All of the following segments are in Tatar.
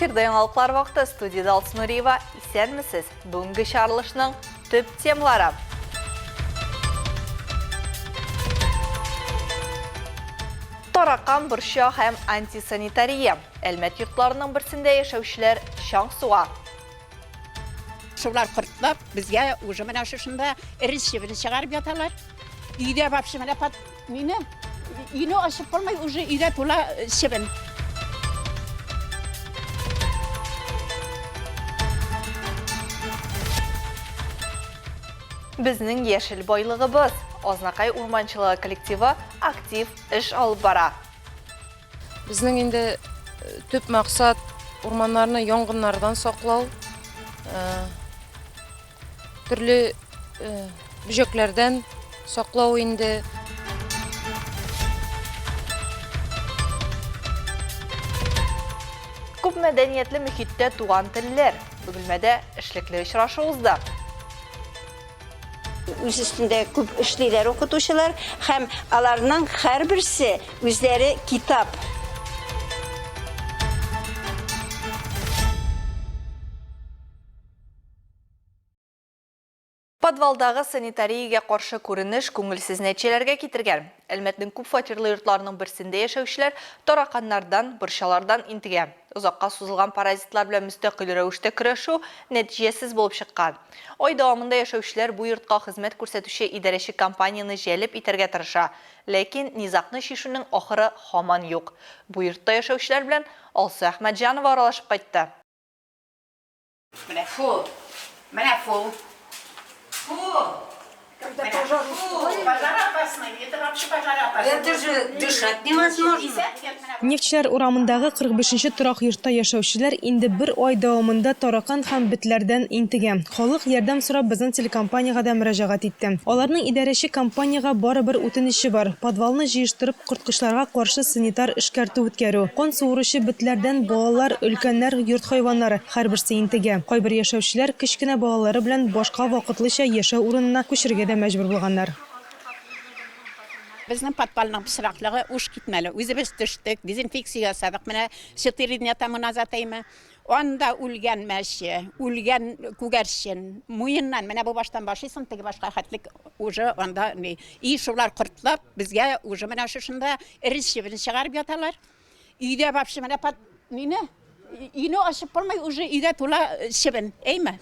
Эфирда яңалыклар вакыты, студиядә Алсу Нуриева. Исәнмесез! Бүгенге чыгарылышның төп темалары. Таракан, борча һәм антисанитария. Әлмәт йортларының берсендә яшәүчеләр чаң суга. Шулар кортлап, безгә уже менә шушында эре чебен чыгарып яталар. Өйдә вообще менә под мине өйне ачып булмый, уже өйдә тула чебен. Безнең яшел байлыгыбыз, Азнакай урманчылыгы коллективы актив эш алып бара. Безнең инде төп максат урманнарны янгыннардан саклау, төрле бөҗәкләрдән саклау инде. Күп мәдәниятле мөхиттә туган телләр. Бөгелмәдә эшлекле очрашу узды. Үз өстендә күп эшлиләр укытучылар һәм аларның һәрберсе үзләре китап. Подвалдагы санитариягә каршы күренеш күңелсез нәтиҗәләргә китергән. Әлмәтнең күп фатирлы йортларының берсендә яшәүчеләр тараканнардан, борчалардан интегә. Озакка сузылган паразитлар белән мөстәкыйль рәвештә көрәшү нәтиҗәсез булып чыккан. Ай дәвамында яшәүчеләр бу йортка хезмәт күрсәтүче идарәче компанияне җәлеп итәргә тырыша. Ләкин низагны чишүнең ахыры һаман юк. Бу йортта яшәүчеләр белән Алсу Әхмәтҗанова аралашып кайтты. Менә фу. Менә фу. Фу. Когда пожар устроили. Пожар опасный. Это вообще пожар опасный. Это же дышать невозможно. Нефтьчеләр урамындагы 45 нче торак йортта яшәүчеләр инде бер ай дәвамында таракан һәм бетләрдән интегә. Халык ярдәм сорап безнең телекомпаниягә дә мөрәҗәгать итте. Аларның идарәче компаниягә бары бер үтенече бар, подвалны җыештырып, Корткычларга каршы санитар эшкәртү үткәрү. Кан суыручы бетләрдән балалар, өлкәннәр, йорт хайваннары, һәрберсе интегә. Кайбер яшәүчеләр кечкенә балалары белән башка вакытлыча яшәү урынына күчергә дә мәҗбүр булганнар. Безнең подвалның пычраклыгы уш китмәле. Үзебез төштек, дезинфекция ясадык. Менә четыре дня тому назад әйме. Анда үлгән мәче, үлгән күгәрчен, муеннан, менә бу баштан башлыйсың, теге башка хәтлек уже анда ни. И шулар кортлап, безгә уже менә шушында эре чебен чыгарып яталар. Өйдә вообще менә под мине өйне ачып булмый, уже өйдә тула чебен, әйме?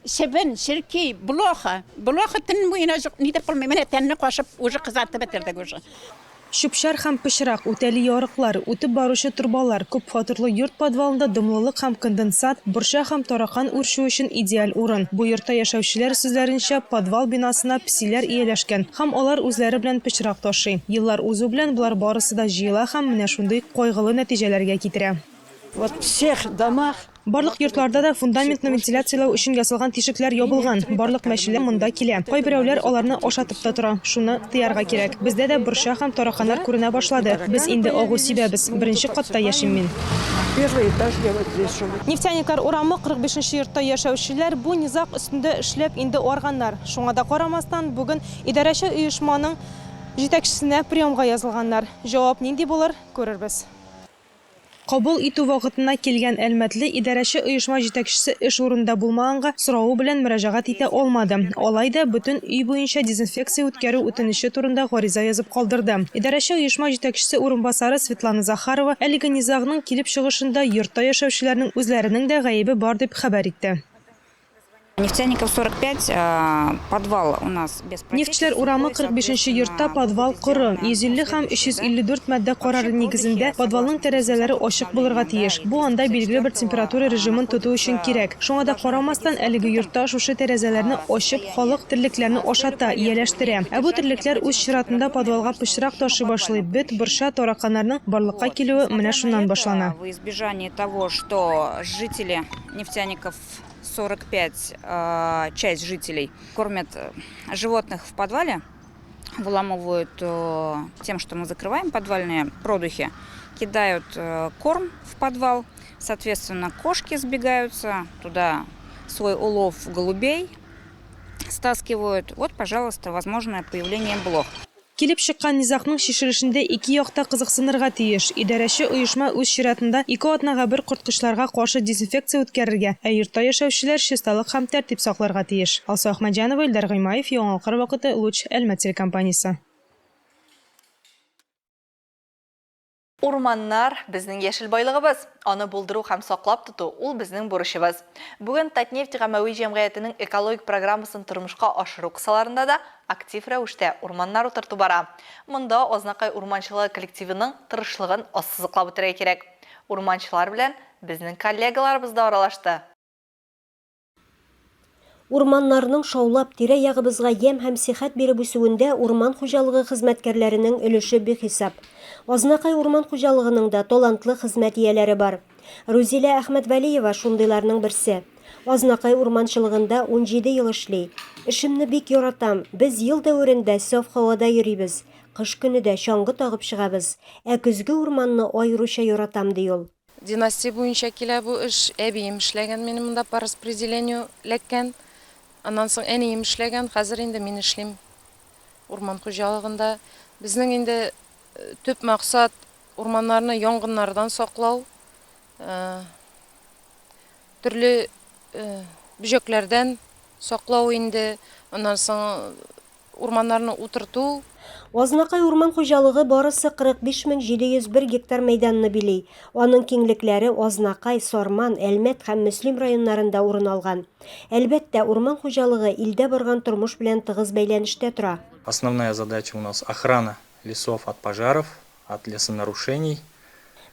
Чебен, черки, блоха. Блоха төн буена нитеп булмый, менә тәнне кашып уже кызартып бетердек уже. Чүп-чар һәм пычрак, үтәли ярыклар, үтеп баручы торбалар, күп фатирлы йорт подвалында дымлылык һәм конденсат, борча һәм таракан үрчү өчен идеаль урын. Бу йортта яшәүчеләр сүзләренчә, подвал бинасына песиләр ияләшкән һәм алар үзләре белән пычрак ташый. Еллар узу белән болар барысы да җыела һәм менә шундый кайгылы нәтиҗәләргә китерә. Вот всех домах. Барлык йортларда да фундаментны вентиляцияләү өчен ясалган тишекләр ябылган. Барлык мәчеләр монда килә. Кайберәүләр аларны ашатып та тора. Шуны тыярга кирәк. Бездә дә борча һәм тараканнар күренә башлады. Без инде агу сибәбез. Беренче катта яшим мин. Первый этаж я вот здесь живу. Нефтяниклар урамы 45 нче йортта яшәүчеләр бу низаг өстендә эшләп инде арганнар. Шуңа да карамастан, бүген идарәче оешманың җитәкчесенә приемга язылганнар. Җавап нинди булыр, күрербез. Кабул итү вакытына килгән әлмәтле идарәче оешма җитәкчесе эш урынында булмаганга, соравы белән мөрәҗәгать итә алмады. Алай да, бөтен өй буенча дезинфекция үткәрү үтенече турында гариза язып калдырды. Идарәче оешма җитәкчесе урынбасары Светлана Захарова әлеге низагның килеп чыгышында йортта яшәүчеләрнең үзләренең дә гаебе бар дип хәбәр итте. Нефтяников 45, подвал у нас без протечек. Нефтьчеләр урамы 45 нче йортта подвал коры. 150 һәм 354 маддә карары нигезендә, подвалның тәрәзәләре ачык булырга тиеш. Бу анда билгеле бер температура режимын тоту өчен кирәк. Шуңа да карамастан, әлеге йортта шушы тәрәзәләрне ачып, халык терлекләрне ашата, ияләштерә. Ә бу терлекләр үз чиратында подвалга пычрак ташый башлый, бет, борча, тараканнарның барлыкка килүе менә шуннан башлана. Во избежание того, что жители Нефтяников 45 часть жителей кормят животных в подвале, выламывают тем, что мы закрываем подвальные продухи, кидают корм в подвал, соответственно, кошки сбегаются туда, свой улов голубей стаскивают. Вот, пожалуйста, возможное появление блох. Килеп чыккан низагның чишелешендә ике як та кызыксынырга тиеш. Идарәче оешма үз чиратында ике атнага бер корткычларга каршы дезинфекция үткәрергә, ә йортта яшәүчеләр чисталык һәм тәртип сакларга тиеш. Алсу Әхмәтҗанова, Илдар Гыймаев, Яңалыклар вакыты, Луч, Әлмәт телекомпаниясе. Урманнар, безнең яшел байлыгыбыз. Аны булдыру һәм саклап тоту, ул безнең бурычыбыз. Бүген Татнефть гаммәви җәмгыятенең экологик программасын тормышка ашыру кысаларында да актив рәвештә урманнар утырту бара. Монда Азнакай урманчылыгы коллективының тырышлыгын ассызыклап үтәргә кирәк. Урманчылар белән безнең коллегаларыбыз да аралашты. Урманнарның шаулап, тирә-ягыбызга ямь һәм сихәт биреп үсүендә урман хуҗалыгы хезмәткәрләренең өлеше бихисап. Азнакай урман хуҗалыгының да талантлы хезмәт ияләре бар. Рузилә Әхмәтвәлиева шундыйларның берсе. Азнакай урманчылыгында 17 ел эшли. Эшемне бик яратам, без ел дәверендә саф һавада йөрибез, кыш көне дә чаңгы тагып чыгабыз. Ә көзге урманны аеруча яратам, ди ул. Династия буенча килә бу эш. Әбием эшләгән минем монда по распределению эләккән. Аннан соң әнием эшләгән, хәзер инде мин эшлим урман хуҗалыгында. Безнең инде төп максат урманнарны янгыннардан саклау, төрле бөҗәкләрдән саклау инде. Аннан соң Урманнарны утырту. Азнакай урман хуҗалыгы барысы 45701 гектар мәйданны били. Аның киңлекләре Азнакай, Сарман, Әлмәт һәм Мөслим районнарында урын алган. Әлбәттә, урман хуҗалыгы илдә барган тормыш белән тыгыз бәйләнештә тора. Основная задача у нас охрана лесов от пожаров, от лесонарушений.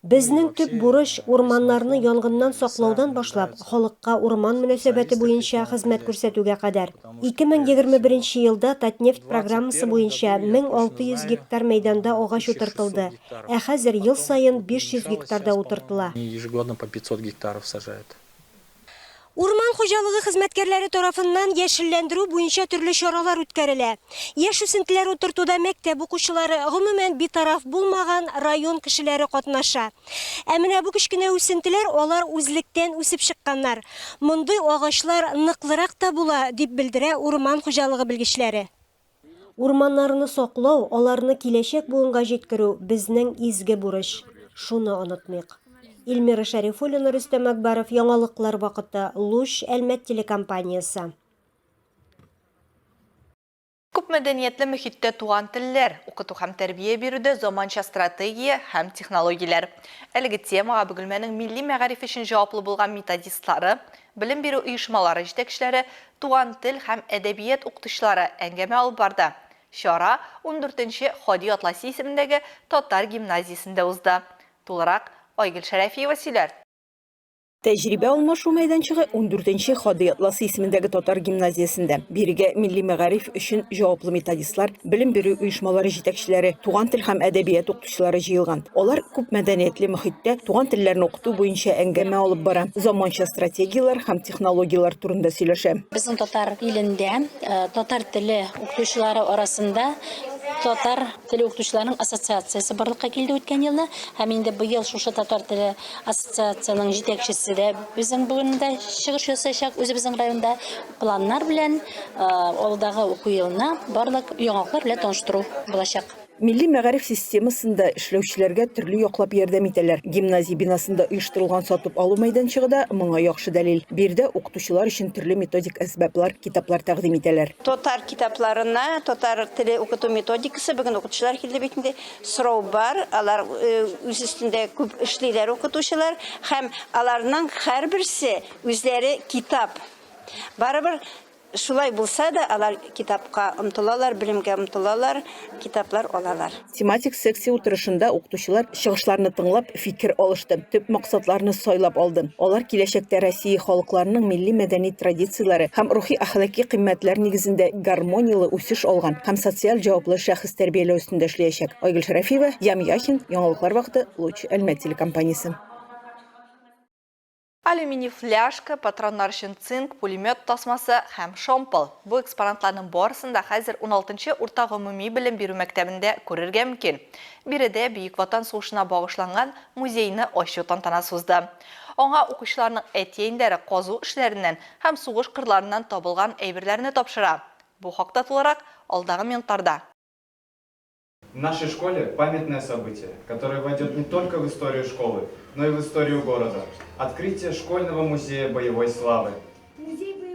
Безнең төп бурыч, урманнарны янгыннан саклаудан башлап, халыкка урман мөнәсәбәте буенча хезмәт күрсәтүгә кадәр. 2021 елда Татнефть программасы буенча 1600 гектар мәйданда агач утыртылды, ә хәзер ел саен 500 гектарда утыртыла. Ежегодно по 500 гектаров сажают. Урман хуҗалыгы хезмәткәрләре тарафыннан яшелләндерү буенча төрле чаралар үткәрелә. Яшь үсентеләр утыртуда мәктәп укучылары, гомумән, битараф булмаган район кешеләре катнаша. Ә менә бу кечкенә үсентеләр алар үзлектән үсеп чыкканнар. Мондый агачлар ныклырак та була, дип белдерә урман хуҗалыгы белгечләре. Урманнарны саклау, аларны киләчәк буынга җиткерү, безнең изге бурыч. Шуны онытмыйк. Эльмира Шәрифуллина, Рөстәм Әкбәров, Яңалыклар вакыты, Луч, Әлмәт телекомпаниясе. Күпмәдәниятле мөхиттә туган телләр, укыту һәм тәрбия бирүдә заманча стратегия һәм технологияләр. Әлеге темага Бөгелмәнең милли мәгариф өчен җаваплы булган методистлары, белем бирү оешмалары җитәкчеләре, туган тел һәм әдәбият укытучылары әңгәмә алып барды. Чара ундүртенче Һади Атласи исемендәге татар гимназиясендә узды. Тулырак Айгөл Шәрәфиева сөйләр. Тәҗрибә алмашу мәйданчыгы ундүртенче Һади Атласи исемендәге татар гимназиясендә. Бирегә милли мәгариф өчен җаваплы методистлар, белем бирү оешмалары җитәкчеләре, туган тел һәм әдәбият укытучылары җыелган. Алар күп мәдәниятле мохиттә туган телләрне укыту буенча әңгәмә алып бара, заманча стратегияләр һәм технологияләр турында сөйләшә. Безнең татар илендә татар теле укытучылары арасында татар теле укытучыларының ассоциациясе барлыкка килде үткән елны һәм инде быел шушы татар теле ассоциациянең җитәкчесе дә безнең бүген дә чыгыш ясаячак үзебезнең районда планнар белән алдагы уку елына барлык яңалыклар белән таныштыру булачак. Милли мәгариф системасында эшләүчеләргә төрле яклап ярдәм итәләр. Гимназия бинасында оештырылган сатып алу мәйданчыгы да моңа яхшы дәлил. Биредә укытучылар өчен төрле методик әсбаплар, китаплар тәкъдим итәләр. Татар китапларына, татар теле укыту методикасы, бүген укытучылар килде бит инде, сорау бар, алар үз өстендә күп эшлиләр укытучылар һәм аларның һәрберсе үзләре китап. Барыбер Шулай булса да, алар китапка омтылалар, белемгә омтылалар, китаплар алалар. Тематик секция утырышында укытучылар чыгышларны тыңлап, фикер алышты, төп максатларны сайлап алды. Алар киләчәктә Россия халыкларының милли-мәдәни традицияләре һәм рухи-әхлаки кыйммәтләр нигезендә гармонияле үсеш алган һәм социаль җаваплы шәхес тәрбияләү өстендә эшләячәк. Айгөл Шәрәфиева, Ям Яхин, Яңалыклар вакыты, Луч, Әлмәт телекомпаниясе. Алюминий фляжка, патроннар өчен цинк, пулемет тасмасы һәм шомпол. Бу экспонатларның барысын да хәзер уналтынчы урта гомуми белем бирү мәктәбендә күрергә мөмкин. Биредә Бөек Ватан сугышына багышланган музейны ачу тантанасы узды. Аңа укучыларның әти-әниләре казу эшләреннән һәм сугыш кырларыннан табылган әйберләрне тапшыра. Бу хакта тулырак алдагы минутларда. В нашей школе памятное событие, которое войдет не только в историю школы, но и в историю города. Открытие школьного музея боевой славы.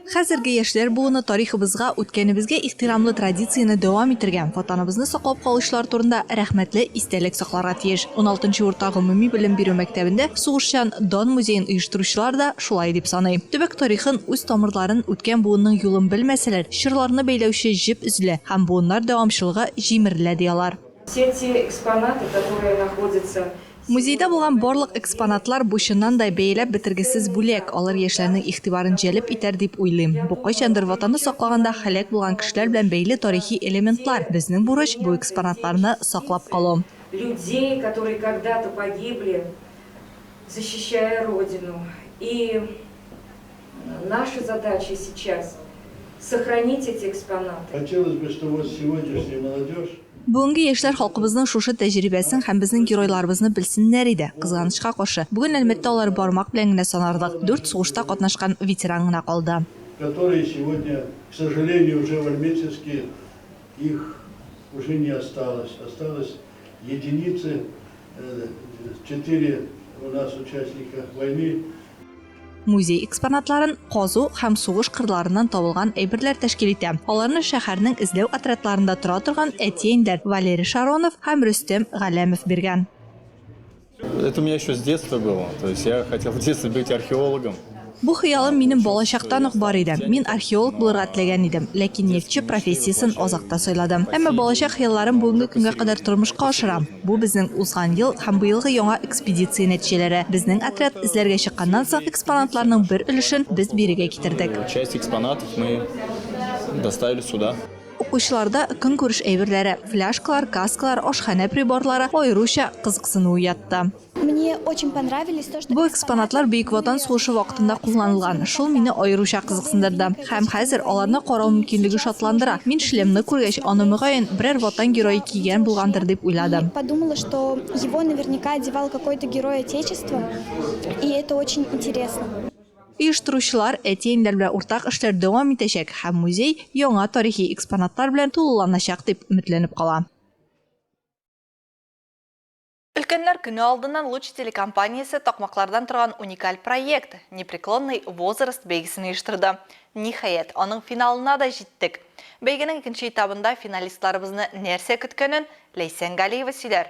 Хәзерге яшьләр буыны тарихыбызга, үткәнебезгә ихтирамлы традицияне дәвам итергә, Ватаныбызны саклап калучылар турында рәхмәтле истәлек сакларга тиеш. Уналтынчы урта гомуми белем бирү мәктәбендә Сугышчан дан музеен оештыручылар да шулай дип саный. Төбәк тарихын, үз тамырларын, үткән буынның юлын белмәсәләр, чорларны бәйләүче җеп өзелә һәм буыннар дәвамчылыгы җимерелә, ди алар. Все те экспонаты, которые находятся Музейда булган барлык экспонатлар бу чыннан да бәяләп бетергесез бүләк, алар яшьләрнең игътибарын җәлеп итәр дип уйлыйм. Бу кайчандыр Ватанны саклаганда һәлак булган кешеләр белән бәйле тарихи элементлар. Безнең бурыч, бу экспонатларны саклап калу. Людей, которые когда-то погибли, защищая Родину. И наша задача сейчас, сохранить эти экспонаты. Хотелось бы, чтобы вот сегодняшняя молодежь. Бүгенге яшьләр халкыбызның шушы тәҗрибәсен һәм безнең геройларыбызны белсеннәр иде. Кызганычка каршы, бүген Әлмәттә алар бармак белән генә санарлык, дүрт сугышта катнашкан ветеран гына калды. Которые сегодня, к сожалению, уже в Альметьевске их уже не осталось. Осталось единицы, четыре у нас участника войны. Музей экспонатларын казу һәм сугыш кырларыннан табылган әйберләр тәшкил итә. Аларны шәһәрнең эзләү отрядларында тора торган әти-әниләр Валерий Шаронов һәм Рөстәм Галәмов биргән. Это у меня еще с детства было. То есть я хотел в детстве быть археологом. Бу хыялым минем балачактан ук бар иде. Мин археолог булырга теләгән идем, ләкин нефтьче профессиясен азакта сайладым. Әмма балачак хыялларым бүгенге көнгә кадәр тормышка ашырам. Бу безнең узган ел һәм быелгы яңа экспедиция нәтиҗәләре. Безнең отряд эзләргә чыкканнан соң, экспонатларның бер өлешен без бирегә китердек. Часть экспонатов мы доставили сюда. Укучыларда көнкүреш әйберләре, фляжкалар, каскалар, ашханә приборлары аеруча кызыксыну уятты. Мне очень понравились то, что Бу экспонатлар Бөек Ватан сугышы вакытында кулланылган. Шул мине аеруча кызыксындырды. Һәм хәзер аларны карау мөмкинлеге шатландыра. Мин шлемны күргәч, аны, мөгаен, берәр Ватан герое кигән булгандыр дип уйладым. Подумала, что его наверняка одевал какой-то герой Отечества, и это очень интересно. Оештыручылар әти-әниләр белән уртак эшләр дәвам итәчәк һәм музей яңа тарихи экспонатлар белән тулыланачак дип өметләнеп кала. Өлкәннәр көне алдыннан Луч телекомпаниясе такмаклардан торган уникаль проект Непреклонный возраст бәйгесен оештырды. Ниһаять, аның финалына да җиттек. Бәйгенең икенче этабында финалистларыбызны нәрсә көткәнен Ләйсән Галиева сөйләр.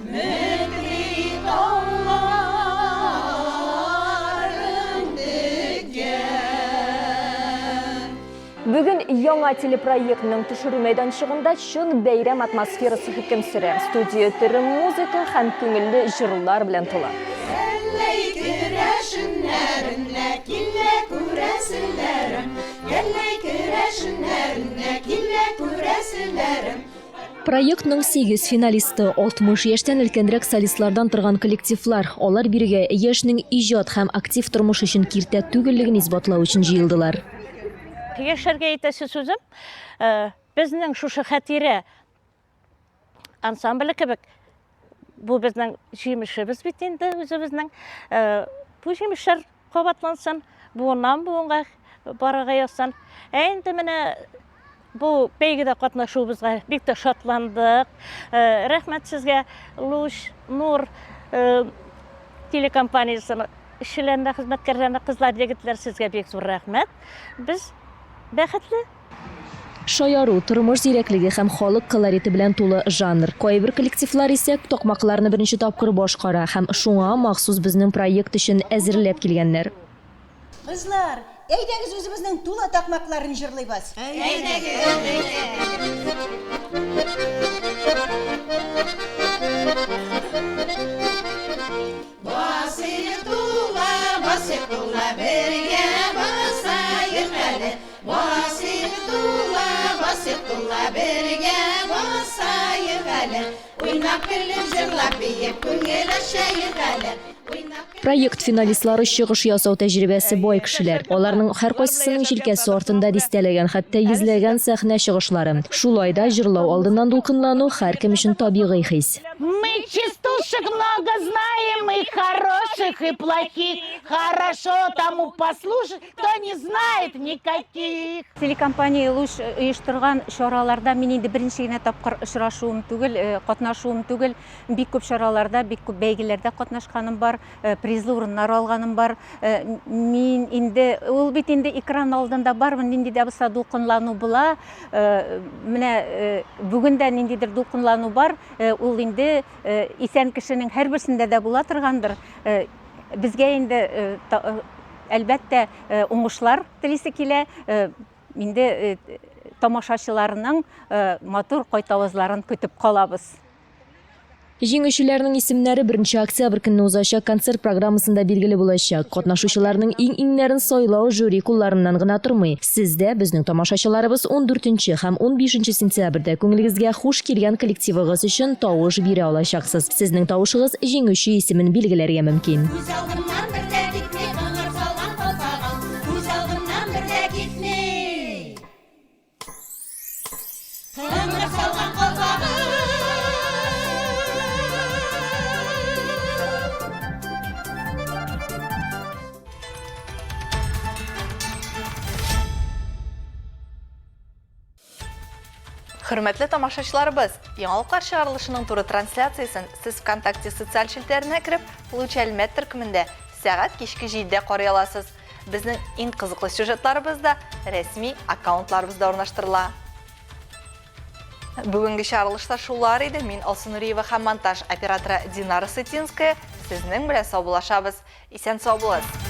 Менгли тауларын теккән. Бүген яңа телепроектның төшерү мәйданчыгында чын бәйрәм атмосферасы хөкем сөрә. Студия тере музыка һәм күңелле җырлар белән тула. Әлләй керәшеннәренә килә күрәселәрем, Әлләй керәшеннәренә килә күрәселәрем. Проектның сигез финалисты, 60 яшьтән өлкәнрәк солистлардан торган коллективлар. Алар бирегә яшьнең иҗат һәм актив тормыш өчен киртә түгеллеген исбатлау өчен җыелдылар. Яшьләргә әйтәсе сүзем, безнең шушы Хәтирә ансамбле кебек, бу безнең җимешебез бит инде үзебезнең. Бу җимешләр кабатлансын, буыннан буынга барырга язсын. Ә инде менә бу бәйгедә катнашуыбызга бик тә шатландык. Рәхмәт сезгә, Луч, Нур телекомпаниясенең эшчеләренә, хезмәткәрләренә, кызлар, егетләр, сезгә бик зур рәхмәт. Без бәхетле. Шаяру, тормыш зирәклеге һәм халык колориты белән тулы жанр. Кайбер коллективлар исә такмакларны беренче тапкыр башкара һәм шуңа махсус безнең проект өчен әзерләп килгәннәр. Кызлар, әйдәгез үзебезнең Тула такмакларын җырлыйбыз. Басыйк тула, басыйк тула, бергә басаек әле. Басыйк тула, басыйк тула, бергә басаек әле. Уйнап көлеп, җырлап биеп, күңел ачаек әле. Проект финалистлары чыгыш ясау тәҗрибәсе бай кешеләр. Аларның һәркайсысының җилкәсе артында дистәләгән, хәтта йөзләгән сәхнә чыгышлары. Шулай да җырлау алдыннан дулкынлану һәркем өчен табигый хис. Мы частушек много знаем, и хороших, и плохих. Хорошо тому послушать, кто не знает никаких. Телекомпания Луч оештырган чараларда мин инде беренче генә тапкыр очрашуым түгел, э, катнашуым түгел. Бик күп чараларда, бик күп бәйгеләрдә катнашканым бар, э, призлы урыннар алганым бар. Э, мин инде, ул бит инде экран алдында бармын, нинди дә булса дулкынлану була. Менә бүген дә ниндидер дулкынлану бар. Ул инде исән кешенең һәрберсендә дә була торгандыр. Безгә инде, әлбәттә, уңышлар телисе килә. Инде тамашачыларның матур кайтавазларын көтеп калабыз. Җиңүчеләрнең исемнәре беренче октябрь көнне узачак концерт программасында билгеле булачак. Катнашучыларның иң-иңнәрен сайлау жюри кулларыннан гына тормый. Сез дә, безнең тамашачыларыбыз, ундүртенче һәм унбишенче сентябрьдә күңелегезгә хуш килгән коллективыгыз өчен тавыш бирә алачаксыз. Сезнең тавышыгыз җиңүче исемен билгеләргә мөмкин. Күз алдымнан бер дә китми Кыңгыр салган калфагың, Күз алдымнан бер дә китми. Кыңгыр салган калфагың. Хөрмәтле тамашачыларыбыз, яңалыклар чыгарылышының туры трансляциясен сез ВКонтакте социаль челтәренә кереп, Луч Әлмәт төркемендә сәгать кичке 7-дә карый аласыз. Безнең иң кызыклы сюжетларыбыз да рәсми аккаунтларыбызда урнаштырыла. Бүгенге чыгарылышта шулар иде. Мин Алсу Нуриева һәм монтаж операторы Динара Сытинская сезнең белән саубуллашабыз. Исән сау булыгыз.